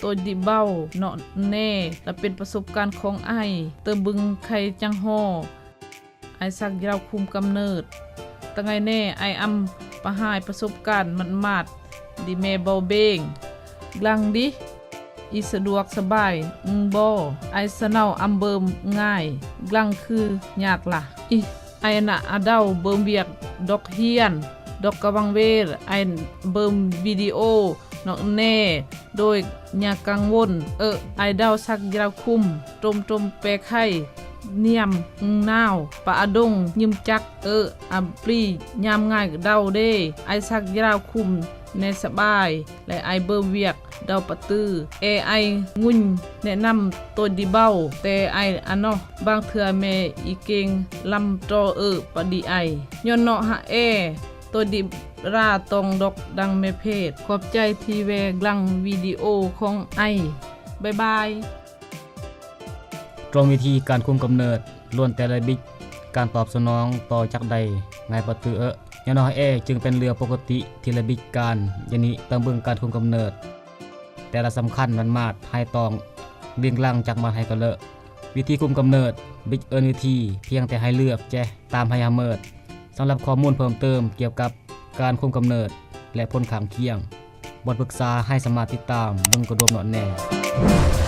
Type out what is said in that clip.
ໂຕດິເບົາເນາະແນ່ ລະເປັນປະສົບການຂອງອ້າຍ. ເຕີເບິ່ງໄຂ່ຈັງຫໍ່ ອ້າຍສັກຢາວຄຸມກຳເນີດ. ຕະໄງແນ່ ອ້າຍອຳປະຫາຍປະສົບການໝາດໆ ດິແມ່ເບົາເບງ. ກລັງດິ ອີສະດວກສະບາຍ ອືມບໍ ອ້າຍສະເນົາອຳເບິ່ມງ່າຍ. ກລັງຄືຍາກລະ ອີ ອ້າຍນະອາດາວເບິ່ມວຽກດອກຮຽນ ດອກກະວັງເວ ອ້າຍເບິ່ມວິດີໂອ ເນາະແນ່ ໂດຍຢ່າກັງວົນ. ເອີ ອ້າຍດາວສັກຢາວຄຸມ ຕົມຕົ້ມແປໄຂ່ ນຽມ ອືມໜາວ ປາອາດົງ ຢືມຈັກ ເອີ ອາປຣີ ຍາມງ່າຍດາວເດ ອ້າຍສັກຢາວຄຸມແນ່ສະບາຍ ແລະ ອ້າຍເບິ່ມວຽກດາວປະຕື້. ເອ ອ້າຍງຸ່ນແນະນຳໂຕດິເບົາ ແຕ່ອ້າຍອະເນາະ ບາງເທື່ອແມ່ອີເກັ່ງລຳຕໍ່ ເອີ ປະດີອ້າຍ ຍ້ອນເນາະຫະແອ ໂຕດິລາຕອງດອກດັງແມ່ເພດ. ຂອບໃຈທີ່ແວ່ກລັງວິດີໂອຂອງອ້າຍ. ບາຍບາຍ. ຕວງວິທີການຄຸມກຳເນີດ ລ້ວນແຕ່ລະບິດການຕອບສະໜອງຕໍ່ຈັກໄດ້ງ່າຍປະຕື້ເອີ. ຍານອຮແອຈຶ່ງເປັນເລື່ອງປົກກະຕິທີ່ລະບິດການ. ຍານີ້ເບິ່ງການຄຸມກຳເນີດ ແຕ່ລະສຳຄັນມັນມາດ ໄຮຕອງ ເບງລັງ ຈັກມາດ ໄຮກະເລີ. ວິທີຄຸມກຳເນີດ ບິດເອີນວິທີ ພຽງແຕ່ໃຫ້ເລືອກແຈະຕາມໄຮຮາເມີດ. ສຳລັບຂໍ້ມູນເພີ່ມເຕີມກ່ຽວກັບການຄຸມກຳເນີດ ແລະ ຜົນຂ້າງຄຽງ ບ່ອນປຶກສາ ໃຫ້ສາມາດຕິດຕາມເບິ່ງກະດວມເນາະແນ່.